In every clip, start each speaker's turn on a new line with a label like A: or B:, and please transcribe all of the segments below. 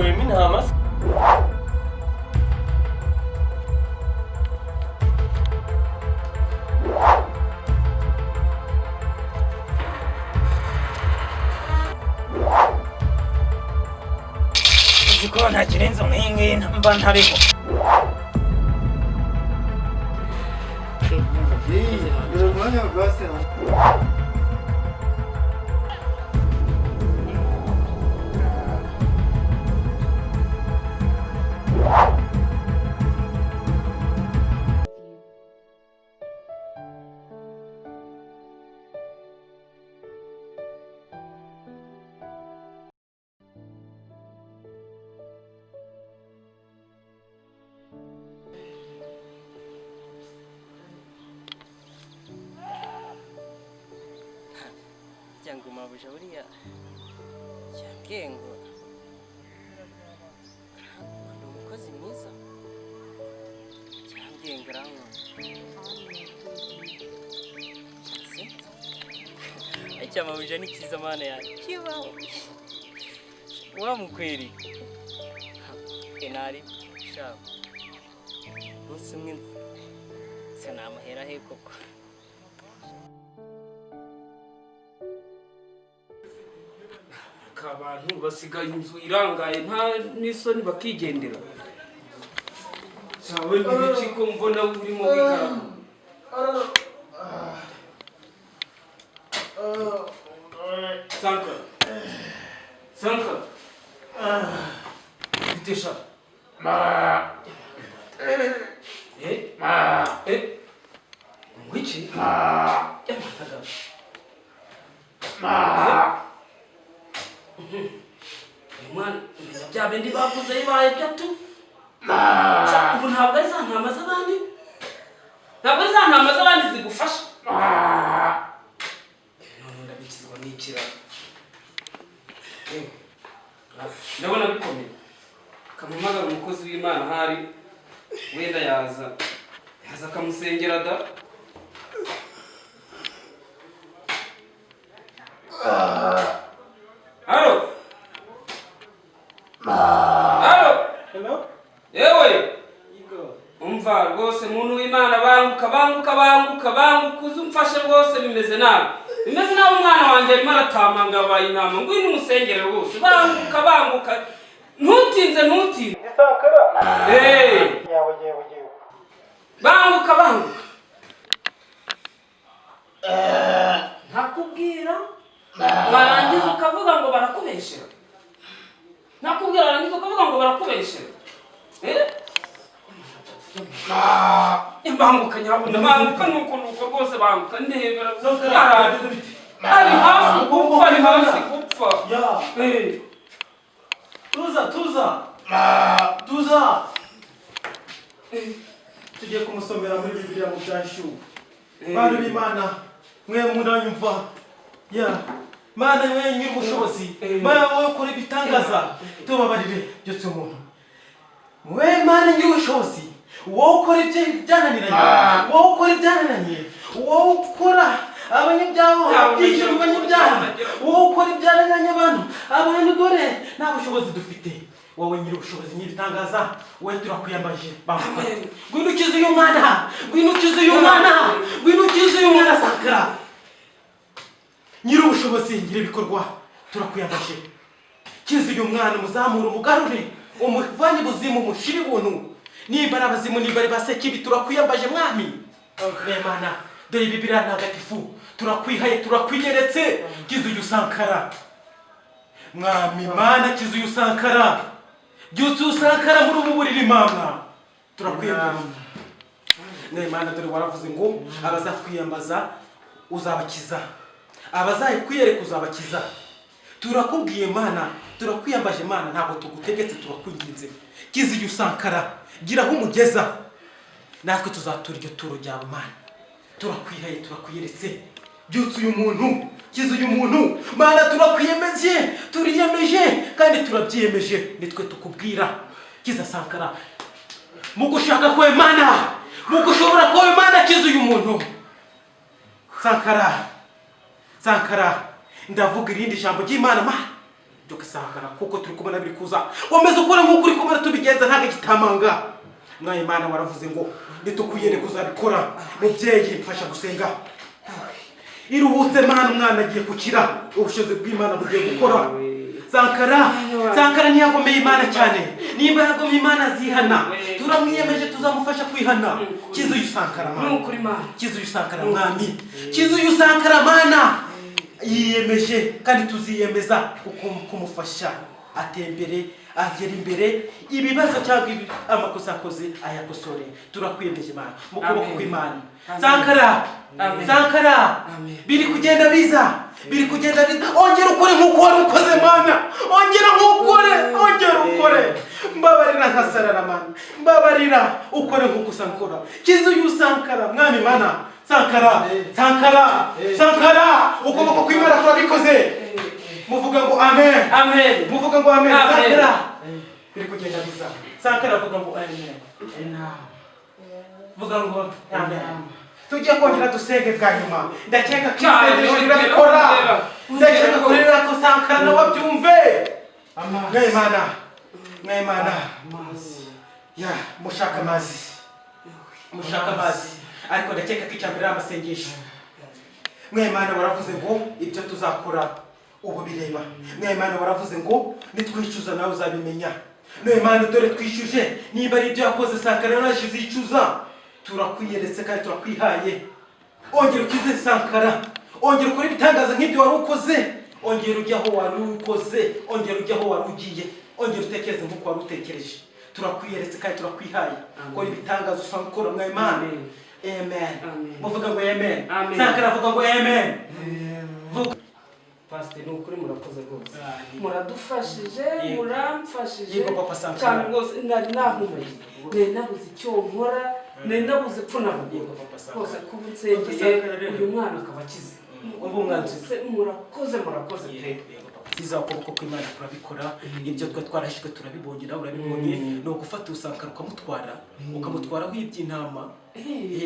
A: Yororemo intama se?
B: Uzi ko ntagira inzu nk'iyi ngiyi mba ntariho.
A: Cyangwa mabuja buriya yambwiye ngo ndi umukozi mwiza, yambwiye ngo arankunda. Icya mabuja ni cyiza, mana yanjye, kibaho wamukwiriye kenari shaka umunsi umwe sinamuhera he koko.
C: Abantu basigaye inzu irangaye nta n'isoni bakigendera. Sawe n'ibiki ko mbona urimo wikaraga? Sankara, Sankara, bite sha? Eh, eh, ngwiki? Yamataga. Uyu mwana umenya bya bindi bavuze bibaye byo tu. Ubu ntabwo ari za ntama z'abandi, ntabwo ari za ntama z'abandi zigufasha. None ndabikizwa n'ikiraro. Ndabona bikomeye, kampamagara umukozi w'Imana, ahari wenda yaza, yaza akamusengera da. Halo, halo.
D: Hello?
C: Yewe.
D: Igor.
C: Umva rwose, muntu w'Imana, banguka, banguka, banguka, banguka uze umfashe rwose. Bimeze nabi, bimeze nabi. Umwana wanjye arimo aratamanga, abaye intama. Ngwino umusengere rwose, banguka, banguka, ntutinze, ntutinze.
D: Ni Sankara?
C: Eh,
D: Yewe, yewe, yewe.
C: Banguka, banguka. Ntakubwira warangiza ukavuga ngo barakubeshera, ntakubwira warangiza ukavuga ngo barakubeshera. Eh? Banguka nyabuna, banguka. Nuko nuko rwose, banguka ndebera.
D: Sankara, bimeze bite?
C: Ari hafi gupfa, ari hafi gupfa.
D: Ya.
C: Eh.
D: Tuza, tuza. Tuza. Tugiye kumusomera muri Bibiliya mu Byahishuwe. Bantu b'Imana, mwe muranyumva. Ya. Mana we nyiri ubushobozi. Mana wowe ukora ibitangaza. Tubabarire byose umuntu. We Mana nyiri ubushobozi. Wowe ukora ibyo byananiranye. Wowe ukora ibyananiranye. Wowe ukora abanyabyaha byinjira mu banyabyaha. Wowe ukora ibyananiranye abantu. Abantu dore nta bushobozi dufite. Wowe nyiri ubushobozi, nyiri ibitangaza, wowe turakwiyambaje. Banguka. Ngwino ukize uyu mwana. Ngwino ukize uyu mwana. Ngwino ukize uyu mwana Sankara. Nyiri ubushobozi, nyiri ibikorwa, turakwiyambaje. Kiza uyu mwana, umuzamure, umugarure, umuvanye ubuzimu, umushire ubuntu. Nimba ari abazimu, nimba ari basekibi, turakwiyambaje mwami. Mana, dore Bibiliya ntagatifu, turakwihaye, turakwiyeretse. Kiza uyu Sankara. Mwami Mana, kiza uyu Sankara. Byutse uyu Sankara muri ubu buriri, Mana. Turakwiyambaje. Mana, dore waravuze ngo abazakwiyambaza uzabakiza, abazakwiyereka uzabakiza. Turakubwiye Mana, turakwiyambaje Mana, ntabwo tugutegetse, turakwinginze. Kiza uyu Sankara, gira aho umugeza, natwe tuzatura iryo turo ryawe. Mana, turakwihaye, turakwiyeretse. Byutse uyu muntu, kiza uyu muntu Mana. Turakwiyemeje, turiyemeje kandi turabyiyemeje, nitwe tukubwira. Kiza Sankara mu gushaka kwawe Mana, mu gushobora kwawe Mana, kiza uyu muntu Sankara. Sankara, ndavuga irindi jambo ry'Imana Mana. Byuka Sankara, kuko turi kubona biri kuza. Wameze ukora nk'uko uri kubona tubigenza, ntabwo igitamanga. Mwaye Imana waravuze ngo nitukwiyere kuzabikora. Mubyeyi, mfasha gusenga. Iruhutse Mana, umwana agiye gukira, ubushobozi bw'Imana bugiye gukora. Sankara, Sankara ntiyagomeye Imana cyane. Nimba yagomeye Imana azihana. Turamwiyemeje, tuzamufasha kwihana. Kiza uyu Sankara, Mana.
C: Ni ukuri Mana.
D: Kiza uyu Sankara, Mwami. Kiza uyu Sankara, Mana. Yiyemeje kandi tuziyemeza kumufasha atembere, agera imbere. Ibibazo cyangwa amakosa akoze ayakosore. Turakwiyemeje Mana, mu kuboko
C: Amen.
D: kw'Imana.
C: Amen.
D: Sankara,
C: Amen.
D: Sankara,
C: Amen.
D: biri kugenda biza, biri kugenda biza. Ongera ukore nk'uko wari ukoze, Mana. Ongera nk'ukore, ongera ukore. Mbabarira nkasarara, Mana. Mbabarira ukore nk'uko usankora. Kiza uyu Sankara, Mwami Mana. Sankara, Sankara, Sankara, ukuboko kw'Imana kurabikoze. Muvuga ngo amen.
C: Amen.
D: Muvuga ngo amen.
C: Amen.
D: Sankara, biri kugenda biza. Sankara, avuga ngo amen. Vuga ngo amen. Tujye kongera dusenge bwa nyuma. Ndakeka ko
C: Cyane,
D: isengesho
C: ongera,
D: rirabikora.
C: ongera.
D: Ndakeka ko rero ko Sankara nawe abyumve. Mwimana, mwimana ya mushaka amazi, mushaka amazi. Ariko ndakeka ko icya mbere ari amasengesho. Mwimana waravuze ngo ibyo tuzakora ubu bireba. Mwimana waravuze ngo nitwicuza nawe uzabimenya. Mwimana, dore twishyuje. Niba ari ibyo yakoze Sankara yarashize yicuza, turakwiyeretse kandi turakwihaye. Ongera ukize Sankara, ongera ukore ibitangaza nk'ibyo wari ukoze, ongera ujye aho wari ukoze, ongera ujye aho wari ugiye, ongera utekereze nk'uko wari utekereje. Turakwiyeretse kandi turakwihaye. Kora ibitangaza usanga ukora, Mwimana.
C: Amen.
D: Amen.
C: Amen.
D: Muvuga ngo amen.
C: Amen.
D: Sankara, avuga ngo amen. Vuga.
C: Pasiteri, ni ukuri murakoze rwose.
D: Ah,
C: Muradufashije.
D: Yego.
C: Muramfashije
D: Yego, Papa Sankara.
C: cyane rwose. Nari nahumaye, nari nabuze icyo nkora, nari nabuze epfo na ruguru.
D: Yego, Papa Sankara.
C: Rwose kuba unsengeye,
D: Papa Sankara rero.
C: uyu mwana akaba akize.
D: Umva umwanzuro.
C: Rwose murakoze, murakoze pe.
D: Byiza, ukuboko kw'Imana kurabikora. Ibyo twe twarahishwe turabibonye, nawe urabibonye. Ni ugufata usankara ukamutwara, ukamutwaraho iby'intama,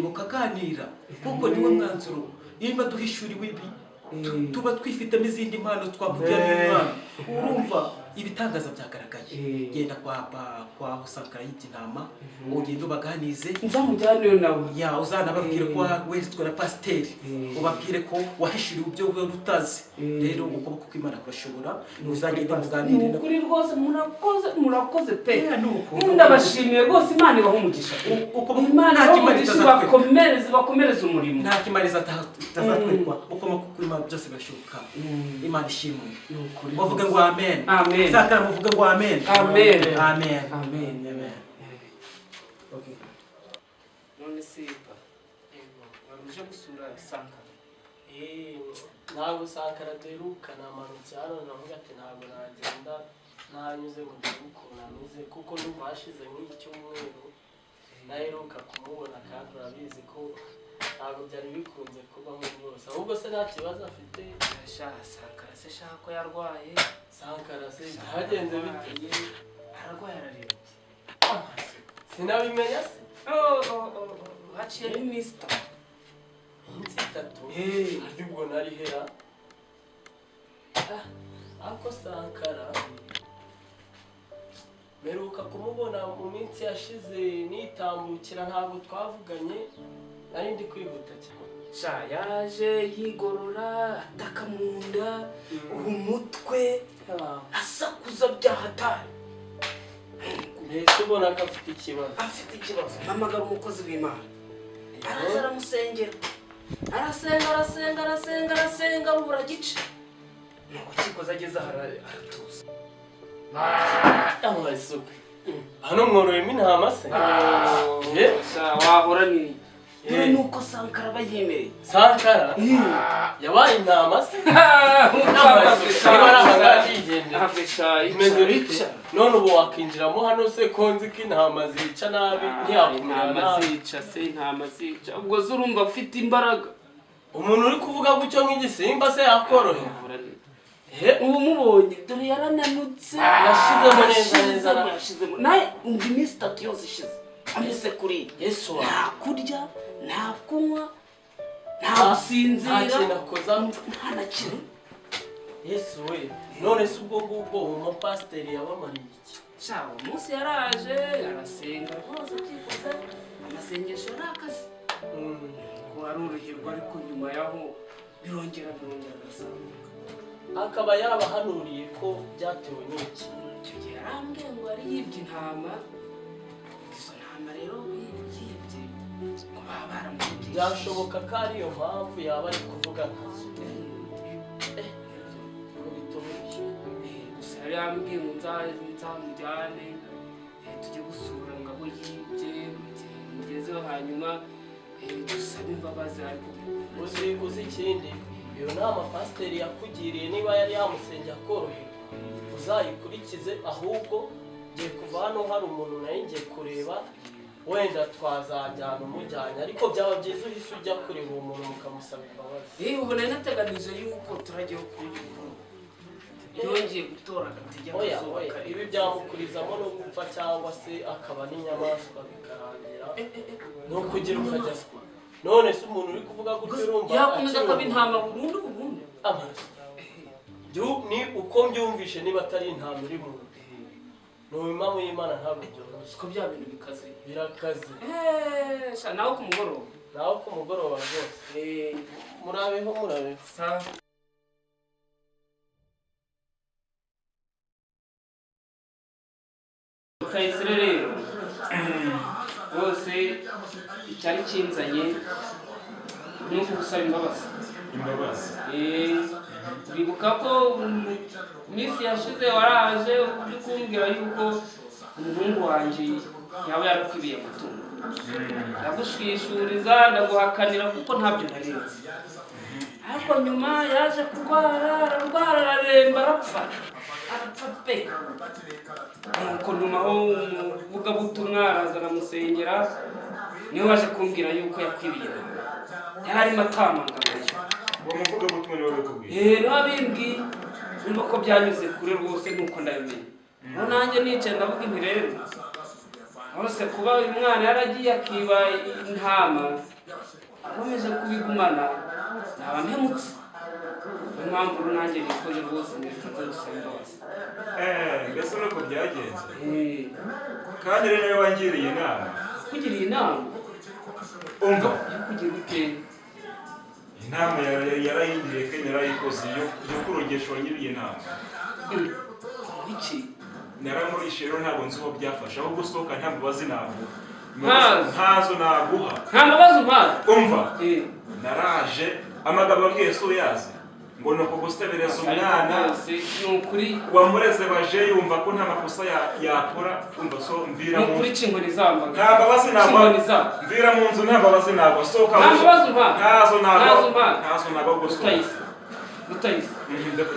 D: mukaganira, kuko niwe mwanzuro. Niba duhishuriwe ibi, tuba twifitemo izindi mpano twakugira n'Imana. Urumva ibitangaza byagaragaye. Genda kwa Sankara y'iby'intama, ugende ubaganize.
C: Nzamujyaneyo nawe.
D: Ya, uzanababwire ko weretswe na pasiteri, ubabwire ko wahishuriwe ibyo wari utazi. Rero ukuboko kw'Imana kurashobora. Uzagende muganire
C: Ni ukuri rwose murakoze, murakoze pe.
D: Yeah, ni uko.
C: Ndabashimiye rwose, Imana ibaha umugisha. Imana
D: Nta
C: ibaha
D: kimana
C: umugisha,
D: itazatwereka.
C: ibakomereze, ibakomereze umurimo.
D: Nta kimana itazatwereka. Ukuboko kw'Imana byose birashoboka. Imana ishimwe.
C: Ni ukuri.
D: Muvuge ngo amen.
C: Amen.
D: Sankara, muvuge ngo amen.
C: Amen.
D: Amen.
C: Amen.
D: Amen.
C: Okay. None se pa, wari uje gusura Sankara?
A: Ntabwo Sankara duheruka. Namanutse hano navuga ati ntabwo nagenda ntanyuze ngo ndebe ukuntu ameze, kuko ndumva hashize nk'icyumweru naheruka kumubona, kandi urabizi ko ntabwo byari bikunze kubaho rwose. Ahubwo se nta kibazo afite?
C: Sha, Sankara se shaka ko yarwaye.
A: Sankara se byagenze bite?
C: Ararwaye, ararembye.
A: Sinabimenya se?
C: Oh, haciye n'iminsi 3.
A: Iminsi 3?
C: Eh.
A: Harya ubwo nari hera? Ah, ako Sankara mperuka kumubona mu minsi yashize nitambukira, ntabwo twavuganye, nari ndi kwihuta cyane.
C: Sha, yaje yigorora, ataka mu nda, umutwe, asakuza bya hatari.
A: Mbese ubona ko afite ikibazo?
C: Afite ikibazo. Mpamagara umukozi w'Imana, araza aramusengera, arasenga, arasenga, arasenga, arasenga, rubura gice. Nuko kikoze ageze aha aratuza.
A: Amazi isuku hano, mworoyemo intama se? Eh?
C: Sha, wahora ni nuko Sankara aba yemereye.
A: Sankara yabaye intama se? Niba ari amagara yigendera, bimeze bite none? Ubu wakinjiramo hano se, ko nzi ko intama zica nabi, ntiyakumira
C: Intama
A: nabi?
C: zica se? Intama zica? Ubwo se urumva afite imbaraga?
A: Umuntu uri kuvuga gutyo nk'igisimba se yakorohera?
C: Ubu mubonye, dore yarananutse.
A: Yashizemo neza neza.
C: Yashizemo, yashizemo. Nawe umva, iminsi 3 yose ishize ameze kuriya.
A: Yesu wawe!
C: Nta kurya, nta kunywa, nta gusinzira.
A: Nta kintu akoza.
C: Nta na kimwe.
A: Yesu we, none se ubwo ngubwo umupasiteri yabamariye iki?
C: Sha, uwo munsi yaraje arasenga rwose, byikoze amasengesho yari akazi ko aroroherwa, ariko nyuma yaho birongera birazamuka.
A: Akaba yarabahanuriye ko byatewe n'iki?
C: Icyo gihe yarambwiye ngo yari yibye intama. Izo ntama rero yibye ngo baba baramwibye.
A: Byashoboka ko ariyo mpamvu yaba ari kuvuga nkazo ko bitoroshye.
C: Gusa yari yambwiye ngo nzamujyane, tujye gusura ngo abo yibye mugezeho, hanyuma dusabe imbabazi, ariko
A: Uzi ikindi, iyo nama pasiteri yakugiriye, niba yari yamusengeye akoroherwa, uzayikurikize. Ahubwo ngiye kuva hano, hari umuntu nawe ngiye kureba, wenda twazajyana umujyanye, ariko byaba byiza uhise ujya kureba uwo muntu mukamusaba imbabazi.
C: Ubu nari nateganije yuko turajya kuri mugoroba yongeye gutora agatege
A: Oya,
C: akazuba
A: oya,
C: kare.
A: Ibi byamukurizamo no gupfa cyangwa se akaba n'inyamaswa bikarangira, ni ukugira ukajya. None se umuntu uri kuvuga gutyo urumva
C: Yakomeza
A: akiri
C: akaba
A: umuntu?
C: intama burundu burundu.
A: Amaraso. Ni uko mbyumvishe, niba atari intama iri mu nda, ni impamvu y'Imana, ntabwo byoroshye.
C: Siko bya bintu bikaze.
A: Birakaze.
C: Sha, nawe ku mugoroba.
A: Naho ku mugoroba rwose. Murabeho, murabeho.
C: Sawa. Rutayisire rero, rwose icyari kinzanye ni ukugusaba imbabazi.
E: Imbabazi?
C: Uribuka ko mu minsi yashize waraje uri kumbwira yuko umuhungu wanjye yaba yarakwibiye amatungo, ndagushwishuriza, ndaguhakanira kuko ntabyo narinzi, ariko nyuma yaje kurwara, ararwara, araremba, arapfa, arapfa pe. Nuko ntumaho umuvugabutumwa araza aramusengera, niwe waje kumbwira yuko yakwibiye intama, yari arimo atamangamaye.
E: Uwo muvugabutumwa niwe wabikubwiye?
C: Niwe wabimbwiye. Numva ko byanyuze kure rwose, nuko ndabimenya. Rero nanjye nicaye ndavuga nti rero rwose kuba uyu mwana yaragiye akiba intama akomeje kubigumana, naba mpemutse. Niyo mpamvu rero nanjye nikoze rwose, nreka nze gusaba imbabazi.
E: Mbese nuko byagenze?
C: Eh.
E: Kandi rero niwe wangiriye inama.
C: Kugiriye inama?
E: Umva.
C: Yo kugira ute?
E: Inama yarayingiriye kandi yarayikoze yo kurogesha wangiriye inama.
C: Iki?
E: Naramurishe rero, ntabwo nzi uwo byafashe. Ahubwo usohoka, nta mbabazi naguha.
C: Ntazo.
E: Ntazo naguha.
C: Nta mbabazi umpaye?
E: Umva.
C: Eh.
E: Naraje, amagambo wambwiye si uyazi, ngo ni ukugusebereza umwana.
C: Rwose ni ukuri.
E: Wamureze baje yumva ko nta makosa yakora. Umva, so mvira
C: Ni
E: mu
C: ukuri inkoni zambaga.
E: Nta mbabazi nagwa.
C: Inkoni zamba.
E: Mvira mu nzu, nta mbabazi nagwa, sohoka.
C: Nta mbabazi umpaye?
E: Ntazo nagwa.
C: Ntazo umpaye?
E: Ntazo nagwa gusohoka.
C: Rutayise, Rutayise.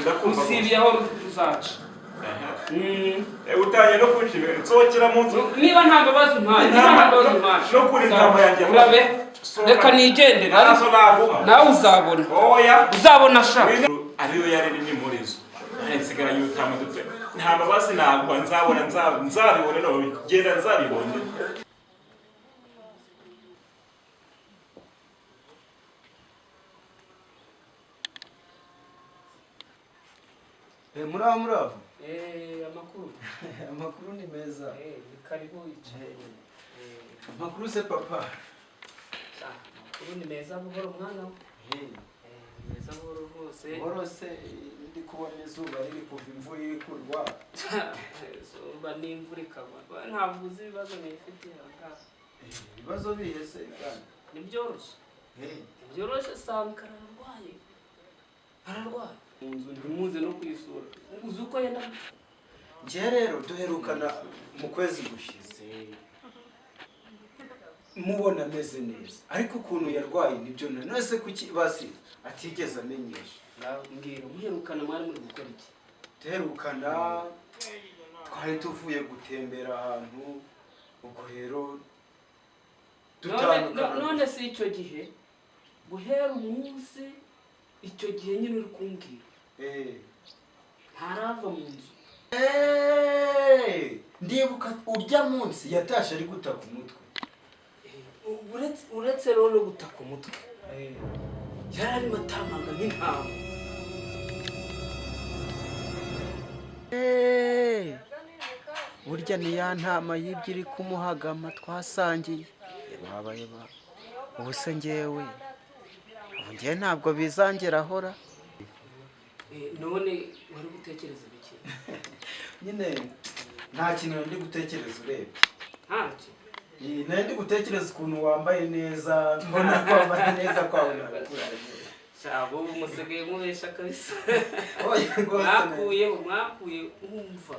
E: Ndakumva.
C: Usibiye aho ruzaca.
E: Aha. Utangiye no kunshimira, nsohokera mu nzu.
C: Niba nta mbabazi umpaye, niba nta mbabazi umpaye,
E: No kuri intama yanjye.
C: Urabe.
E: Sohoka.
C: Reka nigendere.
E: Ntazo naguha.
C: Nawe uzabona.
E: Oya.
C: Uzabona sha.
E: Ariyo yari n'imurizo, none nsigaranye utama dute? Nta mbabazi naguha, nzabona, nzabibone no genda nzabibone.
F: Muraho, muraho.
C: Amakuru?
F: Amakuru ni meza.
C: Ni karibu, yicaye.
F: Amakuru se, papa?
C: Amakuru ni meza, buhoro mwana we. Ni meza, buhoro rwose.
F: Buhoro se, ndi kubona izuba riri kuva, imvura iri kurwa.
C: Izuba n'imvura ikagwa. Ntabwo uzi ibibazo nifitiye aha ngaha.
F: Ibibazo bihe se bwana?
C: Ntibyoroshye. Ntibyoroshye, Sankara ararwaye, ararwaye mu nzu, ntimuze no kuyisura, uzi uko yenda.
F: Njye rero duherukana mu kwezi gushize, mubona ameze neza, ariko ukuntu yarwaye nibyo na none se kuki basi atigeze amenyesha?
C: Mbwira, muherukana mwari muri gukora iki?
F: Duherukana twari tuvuye gutembera ahantu, ubwo rero dutandukana.
C: None si icyo gihe, guhera umunsi icyo gihe nyine uri kumbwira, ntarava mu nzu.
F: Ndibuka urya munsi yatashe ari gutaka umutwe.
C: Uretse rero no gutaka umutwe, yari arimo atamanga nk'intama.
F: Eh, burya ni ya ntama yibye iri kumuhagama twasangiye. Yebaba yeba, ubu se ngewe, ubu ngewe ntabwo bizangeraho ra.
C: None wari gutekereza biki?
F: Nyine nta kintu ndi gutekereza urebye.
C: Ntacyo.
F: Nari ndi gutekereza ukuntu wambaye neza, mbona kwambara neza kwawe nabikunda rwose.
C: Shabo, ubu musigaye mubesha kabisa.
F: Oya rwose.
C: Mwakuyeho, mwakuye, wumva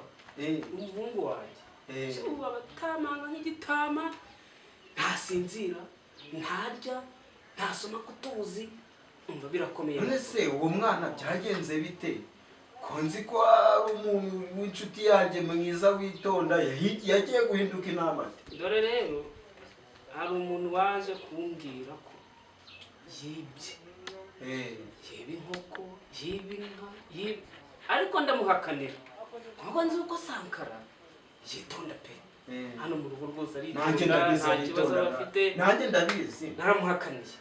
C: umuhungu wanjye ubu abatamanga nk'igitama, ntasinzira, ntarya, ntasoma kutuzi, umva birakomeye.
F: None se uwo mwana byagenze bite, ko nzi ko ari umuntu w'inshuti yanjye mwiza witonda, yagiye guhinduka inama ate?
C: Dore rero, hari umuntu waje kumbwira ko yibye, yiba inkoko, yiba inka, yiba, ariko ndamuhakanira kuko nzi uko Sankara yitonda pe. Hano mu rugo rwose
F: Nanjye
C: aritonda,
F: ndabizi.
C: nta kibazo aba
F: Aritonda.
C: afite.
F: Nanjye ndabizi.
C: Naramuhakaniye,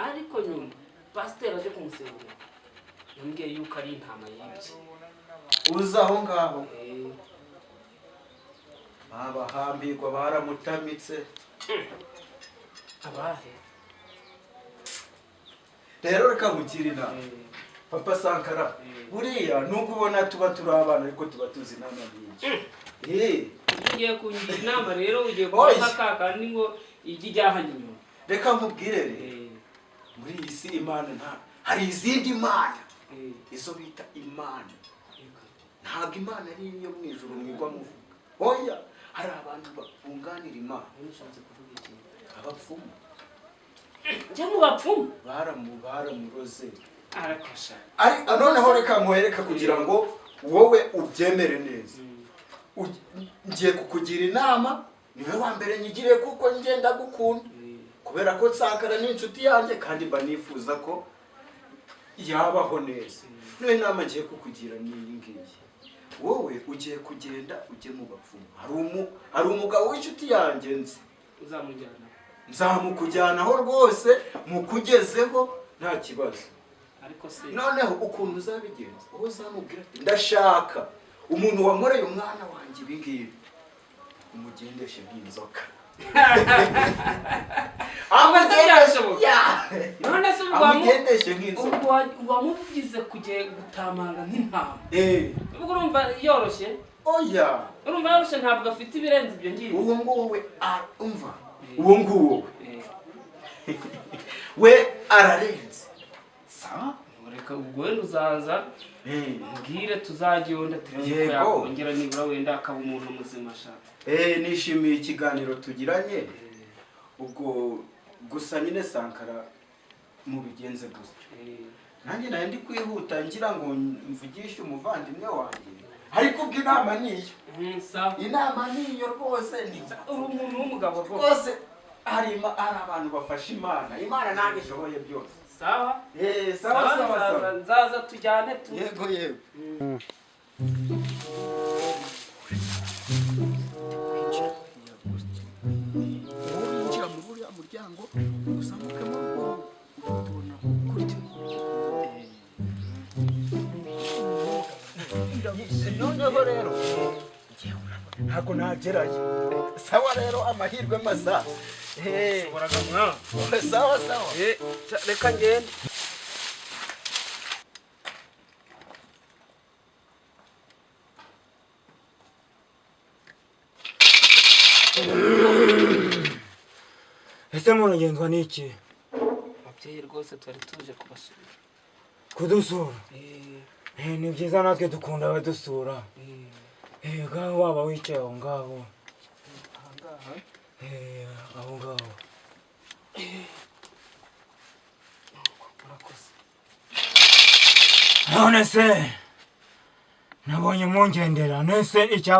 C: ariko nyuma pasiteri aje kumusengera yambwiye yuko ari intama yibye.
F: Uza aho ngaho. Babahambirwa baramutamitse.
C: Abahe?
F: Rero reka nkugire inama, Papa Sankara. Buriya nubwo ubona tuba turi abana, ariko tuba tuzi inama nyinshi.
C: Ugiye kungira inama rero, ugiye
F: Oya.
C: kuba ka kandi ngo ijye ijyahanye inyuma.
F: Reka nkubwire rero, muri iyi si imana nta, hari izindi mana, izo bita imana. Ntabwo imana ari iyo mu ijuru mwigwa muvuga, oya, hari abantu bunganira imana.
C: None ushatse kuvuga iki?
F: Abapfumu.
C: Njya mu bapfumu?
F: Baramuroze.
C: Arakosha.
F: Ari noneho reka nkwereka kugira ngo wowe ubyemere neza. Ngiye kukugira inama, niwe wa mbere nyigiriye kuko ngenda gukunda, kubera ko Sankara ni inshuti yanjye kandi mba nifuza ko yabaho neza. Niyo inama ngiye kukugira ni iyi ngiyi: wowe ugiye kugenda ujye mu bapfumu. Hari umugabo w'inshuti yanjye nzi.
C: Uzamujyana?
F: Nzamukujyanaho rwose, mukugezeho nta kibazo.
C: Ariko se
F: Noneho ukuntu uzabigenza, uwo uzamubwira ati: "Ndashaka umuntu wankoreye umwana wanjye ibi ngibi, umugendeshe nk'inzoka."
C: Ese byashoboka? None se ubwo
F: Amugendeshe nk'inzoka.
C: Ubwo wamugize kujya gutamanga nk'intama, ubwo urumva yoroshye?
F: Oya.
C: Urumva yoroshye, ntabwo afite ibirenze ibyo ngibyo.
F: Uwo nguwo we, umva, uwo nguwo we ararenze.
C: Sawa, reka ubwo wenda uzaza mbwire, tuzajya wenda turebe ko
F: Yego.
C: yakongera nibura wenda akaba umuntu muzima ashaka.
F: Nishimiye ikiganiro tugiranye. Ubwo gusa nyine Sankara, mubigenze gutyo. Nanjye nari ndi kwihuta ngira ngo mvugishe umuvandimwe wanjye, ariko ubwo inama niyo.
C: Sawa.
F: Inama niyo rwose ni
C: Uri umuntu w'umugabo rwose.
F: Rwose hari abantu bafasha Imana, Imana ntabwo ishoboye byose.
C: Sawa.
F: Sawa sawa.
C: Nzaza.
F: Sawa.
C: Nzaza tujyane tu.
F: Yego. Winjira muri uriya muryango, uzamukemo ruguru, utubona kurya. Noneho rero ntabwo nagerayo. Sawa rero, amahirwe masa. Sawa sawa.
C: Reka ngende.
B: Ese muragenzwa n'iki?
C: Ababyeyi rwose, twari tuje kubasura.
B: Kudusura? Ni byiza, natwe dukunda abadusura. Ngaho waba wicaye aho ngaho.
C: Ahangaha?
B: Aho ngaho.
C: Murakoze.
B: None se nabonye mungendera, none se icya